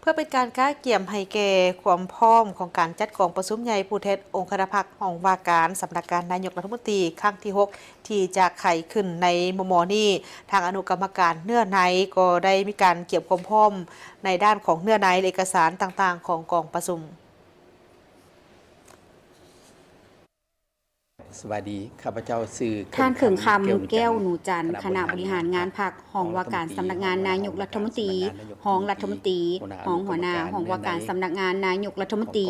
ພື່ອເປັນການກະກຽມໃຫ້ແກ່ຄວາມພ້ອມຂອງການຈັດກອງປະຊຸມໃຫຍ່ຜູ້ແທນອົງຄະນະພັກ ຫ້ອງວ່າການສຳນັກງານນາຍົກລັດຖະມົນຕີ ຄັ້ງທີຫົກ ທີ່ຈະໄຂຂຶ້ນໃນມໍ່ໆນີ້, ທາງອະນຸກຳມະການເນື້ອໃນກໍໄດ້ມີການກຽມຄວາມພ້ອມໃນດ້ານຂອງເນື້ອໃນ ແລະ ເອກະສານຕ່າງໆຂອງກອງປະຊຸມ. ສະບາຍດີ, ຂ້າພະເຈົ້າຊື່ ທ່ານ ເຂີງຄຳ ແກ້ວໜູຈັນ ຄະນະບໍລິຫານງານພັກ ຫ້ອງວ່າການສຳນັກງານນາຍົກລັດຖະມົນຕີ, ຮອງລັດຖະມົນຕີ, ຮອງຫົວໜ້າຫ້ອງວ່າການສຳນັກງານນາຍົກລັດຖະມົນຕີ,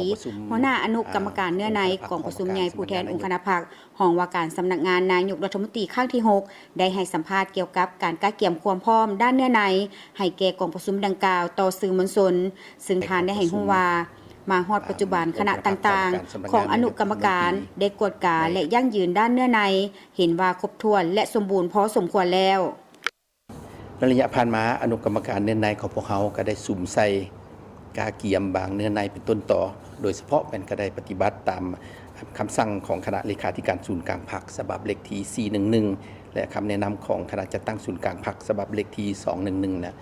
ຫົວໜ້າອະນຸກຳມະການເນື້ອໃນກອງປະຊຸມໃຫຍ່ຜູ້ແທນອົງຄະນະພັກ ຫ້ອງວ່າການສຳນັກງານນາຍົກລັດຖະມົນຕີຄັ້ງທີຫົກ ໄດ້ໃຫ້ສຳພາດກ່ຽວກັບການກະກຽມຄວາມພ້ອມດ້ານເນື້ອໃນ ໃຫ້ແກ່ກອງປະຊຸມດັ່ງກ່າວຕໍ່ສື່ມວນຊົນ, ຊຶ່ງທ່ານໄດ້ໃຫ້ຮູ້ວ່າ ມາຮອດປັດຈຸບັນ ຄະນະຕ່າງໆຂອງອະນຸກຳມະການໄດ້ກວດກາ ແລະ ຢັ້ງຢືນດ້ານເນື້ອໃນ ເຫັນວ່າຄົບຖ້ວນ ແລະ ສົມບູນພໍສົມຄວນແລ້ວ. ໃນໄລຍະຜ່ານມາ, ອະນຸກຳມະການເນື້ອໃນຂອງພວກເຮົາກໍໄດ້ສຸມໃສ່ກະກຽມບາງເນື້ອໃນເປັນຕົ້ນຕໍ, ໂດຍສະເພາະແມ່ນກໍໄດ້ປະຕິບັດຕາມຄຳສັ່ງຂອງຄະນະເລຂາທິການສູນກາງພັກ ສະບັບເລກທີສີ່ໜຶ່ງໜຶ່ງ ແລະ ຄຳແນະນຳຂອງຄະນະຈັດຕັ້ງສູນກາງພັກ ສະບັບເລກທີສອງໜຶ່ງໜຶ່ງ ແລະ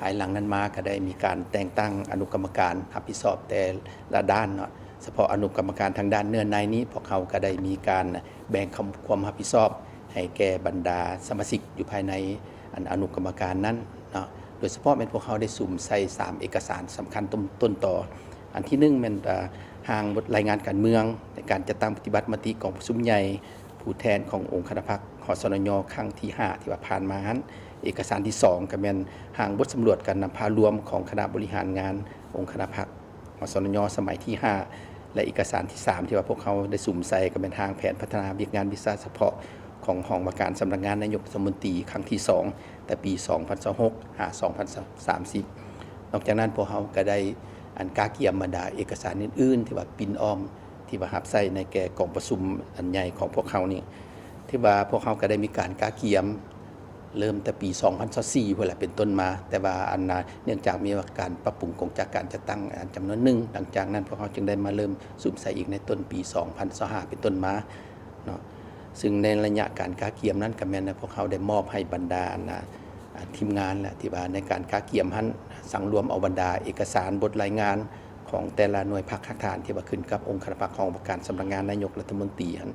ພາຍຫຼັງນັ້ນມາກໍໄດ້ມີການແຕ່ງຕັ້ງອະນຸກຳມະການຮັບຜິດຊອບແຕ່ລະດ້ານເນາະ. ສະເພາະອະນຸກຳມະການທາງດ້ານເນື້ອໃນນີ້ ພວກເຮົາກໍໄດ້ມີການແບ່ງຄຳ ຄວາມຮັບຜິດຊອບໃຫ້ແກ່ບັນດາສະມາຊິກຢູ່ພາຍໃນອັນອະນຸກຳມະການນັ້ນເນາະ. ໂດຍສະເພາະແມ່ນພວກເຮົາໄດ້ສຸມໃສ່ສາມເອກະສານສຳຄັນຕົ້ນ ຕົ້ນຕໍ. ອັນທີໜຶ່ງແມ່ນ ອາ ຮ່າງບົດລາຍງານການເມືອງໃນການຈັດຕັ້ງປະຕິບັດມະຕິກອງປະຊຸມໃຫຍ່ຜູ້ແທນຂອງອົງຄະນະພັກ ຫສນຍ ຄັ້ງທີຫ້າ ທີ່ວ່າຜ່ານມາຫັ້ນ. ເອກະສານທີສອງກໍແມ່ນຮ່າງບົດສຳຫຼວດການນຳພາລວມຂອງຄະນະບໍລິຫານງານອົງຄະນະພັກ ຫສນຍ ສະໄໝທີຫ້າ ແລະ ເອກະສານທີສາມ ທີ່ວ່າພວກເຮົາໄດ້ສຸມໃສ່ ກໍແມ່ນຮ່າງແຜນພັດທະນາວຽກງານວິຊາສະເພາະຂອງຫ້ອງວ່າການສຳນັກງານນາຍົກລັດຖະມົນຕີຄັ້ງທີສອງ ແຕ່ປີສອງພັນຊາວຫົກ ຫາ ສອງພັນສາມສິບ. ນອກຈາກນັ້ນ ພວກເຮົາກໍໄດ້ ອັນ ກະກຽມບັນດາເອກະສານອື່ນໆ ທີ່ວ່າປິ່ນອ້ອມ ທີ່ວ່າຮັບໃຊ້ໃນແກ່ກອງປະຊຸມອັນໃຫຍ່ຂອງພວກເຮົານີ້ ຖືວ່າພວກເຮົາກໍໄດ້ມີການກະກຽມເລີ່ມແຕ່ປີສອງພັນຊາວສີ່ພຸ້ນແຫຼະເປັນຕົ້ນມາ, ແຕ່ວ່າອັນນາ ເນື່ອງຈາກມີວ່າການປັບປຸງກົງຈັກການຈັດຕັ້ງ ອັນ ຈຳນວນໜຶ່ງ, ຫຼັງຈາກນັ້ນພວກເຮົາຈຶ່ງໄດ້ມາເລີ່ມສຸມໃສ່ອີກໃນຕົ້ນປີສອງພັນຊາວຫ້າເປັນຕົ້ນມາເນາະ. ຊຶ່ງໃນໄລຍະການກະກຽມນັ້ນ ກໍແມ່ນວ່າພວກເຮົາໄດ້ມອບໃຫ້ບັນດາ ອັນນາ ອາ ທີມງານແຫຼະ ທີ່ວ່າໃນການກະກຽມຫັ້ນ ສັງລວມເອົາບັນດາເອກະສານບົດລາຍງານຂອງແຕ່ລະໜ່ວຍພັກຮາກຖານ ທີ່ວ່າຂຶ້ນກັບອົງຄະນະພັກຂອງການສຳນັກງານນາຍົກລັດຖະມົນຕີຫັ້ນ.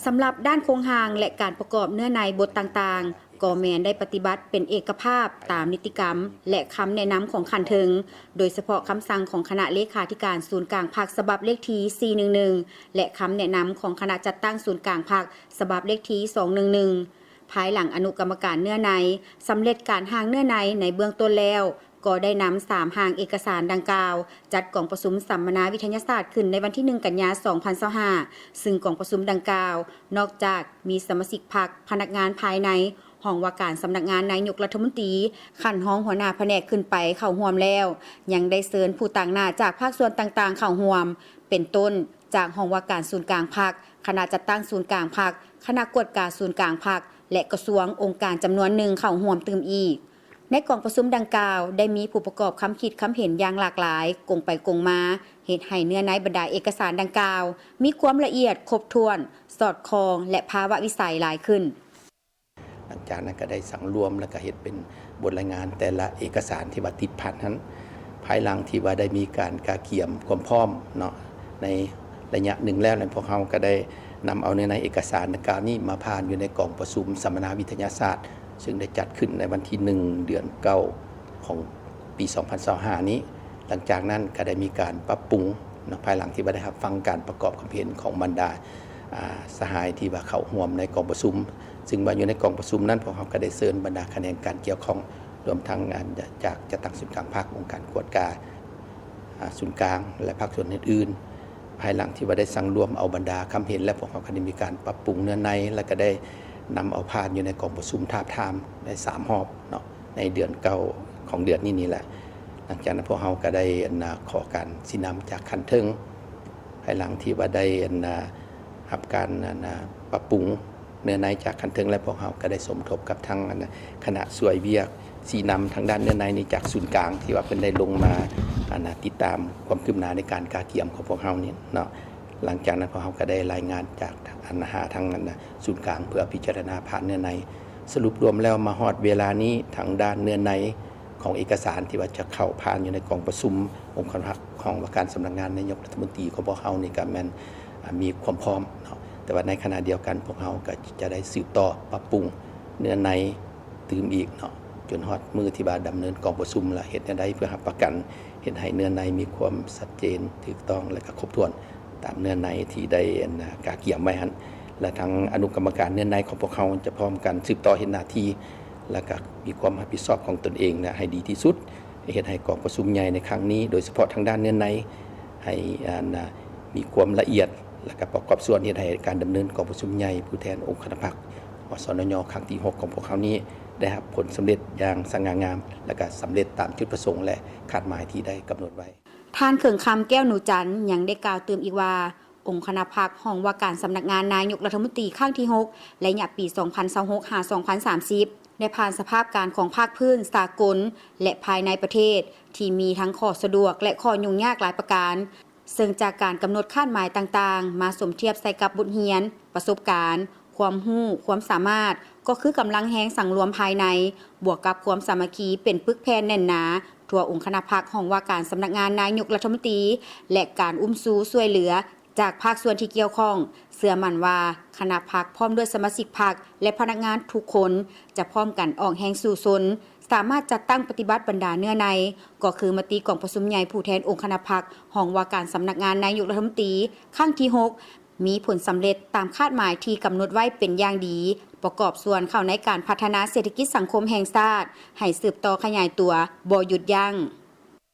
ສຳລັບດ້ານໂຄງຮ່າງ ແລະ ການປະກອບເນື້ອໃນບົດຕ່າງໆ ກໍແມ່ນໄດ້ປະຕິບັດເປັນເອກະພາບຕາມນິຕິກຳ ແລະ ຄຳແນະນຳຂອງຂັ້ນເທິງ, ໂດຍສະເພາະຄຳສັ່ງຂອງຄະນະເລຂາທິການສູນກາງພັກ ສະບັບເລກທີສີ່ໜຶ່ງໜຶ່ງ ແລະ ຄຳແນະນຳຂອງຄະນະຈັດຕັ້ງສູນກາງພັກ ສະບັບເລກທີສອງໜຶ່ງໜຶ່ງ. ພາຍຫຼັງອະນຸກຳມະການເນື້ອໃນສຳເລັດການຮ່າງເນື້ອໃນໃນເບື້ອງຕົ້ນແລ້ວ, ກໍໄດ້ນຳສາມຮ່າງເອກະສານດັ່ງກ່າວ ຈັດກອງປະຊຸມສຳມະນາວິທະຍາສາດຂຶ້ນໃນວັນທີໜຶ່ງ ກັນຍາ ສອງພັນຊາວຫ້າ ຊຶ່ງກອງປະຊຸມດັ່ງກ່າວ ນອກຈາກມີສະມາຊິກພັກ, ພະນັກງານພາຍໃນ, ຫ້ອງວ່າການສຳນັກງານນາຍົກລັດຖະມົນຕີ, ຂັ້ນຮອງຫົວໜ້າພະແນກຂຶ້ນໄປເຂົ້າຮ່ວມແລ້ວ, ຍັງໄດ້ເຊີນຜູ້ຕາງໜ້າຈາກພາກສ່ວນຕ່າງໆເຂົ້າຮ່ວມ, ເປັນຕົ້ນ ຈາກຫ້ອງວ່າການສູນກາງພັກ, ຄະນະຈັດຕັ້ງສູນກາງພັກ, ຄະນະກວດກາສູນກາງພັກ ແລະ ກະຊວງ, ອົງການຈຳນວນໜຶ່ງເຂົ້າຮ່ວມຕື່ມອີກ. ໃນກອງປະຊຸມດັ່ງກ່າວ ໄດ້ມີຜູ້ປະກອບຄຳຄິດຄຳເຫັນຢ່າງຫຼາກຫຼາຍ, ກົງໄປກົງມາ, ເຮັດໃຫ້ເນື້ອໃນບັນດາເອກະສານດັ່ງກ່າວ ມີຄວາມລະອຽດ, ຄົບຖ້ວນ, ສອດຄ່ອງ ແລະ ພາວະວິໄສຫຼາຍຂຶ້ນ. ຫຼັງຈາກນັ້ນກໍໄດ້ສັງລວມ ແລ້ວກໍເຮັດເປັນບົດລາຍງານແຕ່ລະເອກະສານທີ່ວ່າຕິດພັນຫັ້ນ. ພາຍຫຼັງທີ່ວ່າໄດ້ມີການກະກຽມຄວາມພ້ອມເນາະ ໃນໄລຍະໜຶ່ງແລ້ວນັ້ນ, ພວກເຮົາກໍໄດ້ນຳເອົາເນື້ອໃນເອກະສານດັ່ງກ່າວນີ້ມາຜ່ານຢູ່ໃນກອງປະຊຸມສຳມະນາວິທະຍາສາດ ຊຶ່ງໄດ້ຈັດຂຶ້ນໃນວັນທີໜຶ່ງ ເດືອນເກົ້າ ຂອງປີສອງພັນຊາວຫ້ານີ້. ຫຼັງຈາກນັ້ນກໍໄດ້ມີການປັບປຸງເນາະ ພາຍຫຼັງທີ່ວ່າໄດ້ຮັບຟັງການປະກອບຄຳເຫັນຂອງບັນດາ ອາ ສະຫາຍທີ່ວ່າເຂົ້າຮ່ວມໃນກອງປະຊຸມ, ຊຶ່ງວ່າຢູ່ໃນກອງປະຊຸມນັ້ນ ພວກເຮົາກໍໄດ້ເຊີນບັນດາຂະແໜງການກ່ຽວຂ້ອງ ລວມທັງ ອາ ຈາກຈັດຕັ້ງສູນກາງພັກ, ອົງການກວດກາ ອາ ສູນກາງ ແລະ ພາກສ່ວນອື່ນໆ. ພາຍຫຼັງທີ່ວ່າໄດ້ສັງລວມເອົາບັນດາຄຳເຫັນ ແລະ ພວກເຮົາກໍໄດ້ມີການປັບປຸງເນື້ອໃນ ແລະ ກໍໄດ້ນຳເອົາຜ່ານຢູ່ໃນກອງປະຊຸມທາບທາມໄດ້ສາມຮອບເນາະ ໃນເດືອນເກົ້າຂອງເດືອນນີ້ນີ້ແຫຼະ. ຫຼັງຈາກນັ້ນພວກເຮົາກໍໄດ້ ອັນນາ ຂໍການຊີ້ນຳຈາກຂັ້ນເທິງ. ພາຍຫຼັງທີ່ວ່າໄດ້ ອັນນາ ຮັບການ ອັນນາ ປັບປຸງເນື້ອໃນຈາກຂັ້ນເທິງແລ້ວ, ພວກເຮົາກໍໄດ້ສົມທົບກັບທັງ ອັນນາ ຄະນະຊ່ວຍວຽກຊີ້ນຳທາງດ້ານເນື້ອໃນນີ້ຈາກສູນກາງ ທີ່ວ່າເພິ່ນໄດ້ລົງມາ ອັນນາ ຕິດຕາມຄວາມຄືບໜ້າໃນການກະກຽມຂອງພວກເຮົານີ້ເນາະ. ຫຼັງຈາກນັ້ນພວກເຮົາກໍໄດ້ລາຍງານຈາກ ອັນນາ ຫາທາງ ອັນນາ ສູນກາງເພື່ອພິຈາລະນາຜ່ານເນື້ອໃນ. ສະຫຼຸບລວມແລ້ວມາຮອດເວລານີ້ ທາງດ້ານເນື້ອໃນ ຂອງເອກະສານທີ່ວ່າຈະເຂົ້າຜ່ານຢູ່ໃນກອງປະຊຸມອົງຄະນະພັກຫ້ອງວ່າການສຳນັກງານນາຍົກລັດຖະມົນຕີຂອງພວກເຮົານີ້ກໍແມ່ນ ອາ ມີຄວາມພ້ອມເນາະ, ແຕ່ວ່າໃນຂະນະດຽວກັນພວກເຮົາກໍຈະໄດ້ສືບຕໍ່ປັບປຸງເນື້ອໃນຕື່ມອີກເນາະ ຈົນຮອດມື້ທີ່ວ່າດຳເນີນກອງປະຊຸມ ແລະ ເຮັດແນວໃດເພື່ອຮັບປະກັນເຮັດໃຫ້ເນື້ອໃນມີຄວາມຊັດເຈນ, ຖືກຕ້ອງ ແລະ ກໍຄົບຖ້ວນຕາມເນື້ອໃນທີ່ໄດ້ ອັນ ກະກຽມໄວ້ຫັ້ນ ແລະ ທາງອະນຸກຳມະການເນື້ອໃນຂອງພວກເຮົາຈະພ້ອມກັນສືບຕໍ່ເຮັດໜ້າທີ່ ແລະ ກໍມີຄວາມຮັບຜິດຊອບຂອງຕົນເອງນະໃຫ້ດີທີ່ສຸດ ເຮັດໃຫ້ກອງປະຊຸມໃຫຍ່ໃນຄັ້ງນີ້ ໂດຍສະເພາະທາງດ້ານເນື້ອໃນ ໃຫ້ ອັນ ມີຄວາມລະອຽດ ແລະ ກະປະກອບສ່ວນເຮັດໃຫ້ການດຳເນີນກອງປະຊຸມໃຫຍ່ຜູ້ແທນອົງຄະນະພັກ ອສນຍ ຄັ້ງທີຫົກຂອງພວກເຮົານີ້ ໄດ້ຮັບຜົນສຳເລັດຢ່າງສະຫງ່າງາມ ແລະ ກະສຳເລັດຕາມຈຸດປະສົງ ແລະ ຄາດໝາຍທີ່ໄດ້ກຳນົດໄວ້. ທ່ານ ເຂີງຄຳ ແກ້ວນູຈັນ ຍັງໄດ້ກ່າວຕື່ມອີກວ່າ ອົງຄະນະພັກຫ້ອງວ່າການສຳນັກງານນາຍົກລັດຖະມົນຕີຄັ້ງທີຫົກ ໄລຍະປີສອງພັນຊາວຫົກ ຫາ ສອງພັນສາມສິບ ໄດ້ຜ່ານສະພາບການຂອງພາກພື້ນ, ສາກົນ ແລະ ພາຍໃນປະເທດ ທີ່ມີທັງຂໍ້ສະດວກ ແລະ ຂໍ້ຫຍຸ້ງຍາກຫຼາຍປະການ, ເຊິ່ງຈາກການກຳນົດຄາດໝາຍຕ່າງໆ ມາສົມທຽບໃສ່ກັບບົດຮຽນ, ປະສົບການ, ຄວາມຮູ້, ຄວາມສາມາດ, ກໍຄືກຳລັງແຮງສັງລວມພາຍໃນ, ບວກກັບຄວາມສາມັກຄີເປັນປຶກແຜ່ນແໜ້ນໜາທົ່ວອົງຄະນະພັກຫ້ອງວ່າການສຳນັກງານນາຍົກລັດຖະມົນຕີ ແລະ ການອຸ້ມຊູຊ່ວຍເຫຼືອ ຈາກພາກສ່ວນທີ່ກ່ຽວຂ້ອງ, ເຊື່ອໝັ້ນວ່າຄະນະພັກພ້ອມດ້ວຍສະມາຊິກພັກ ແລະ ພະນັກງານທຸກຄົນ ຈະພ້ອມກັນອອກແຮງສູ້ຊົນ, ສາມາດຈັດຕັ້ງປະຕິບັດບັນດາເນື້ອໃນ, ກໍຄືມະຕິກອງປະຊຸມໃຫຍ່ຜູ້ແທນອົງຄະນະພັກ ຫ້ອງວ່າການສຳນັກງານນາຍົກລັດຖະມົນຕີ ຄັ້ງທີຫົກ ມີຜົນສຳເລັດຕາມຄາດໝາຍທີ່ກຳນົດໄວ້ເປັນຢ່າງດີ, ປະກອບສ່ວນເຂົ້າໃນການພັດທະນາເສດຖະກິດສັງຄົມແຫ່ງຊາດ ໃຫ້ສືບຕໍ່ຂະຫຍາຍຕົວບໍ່ຢຸດຢັ້ງ.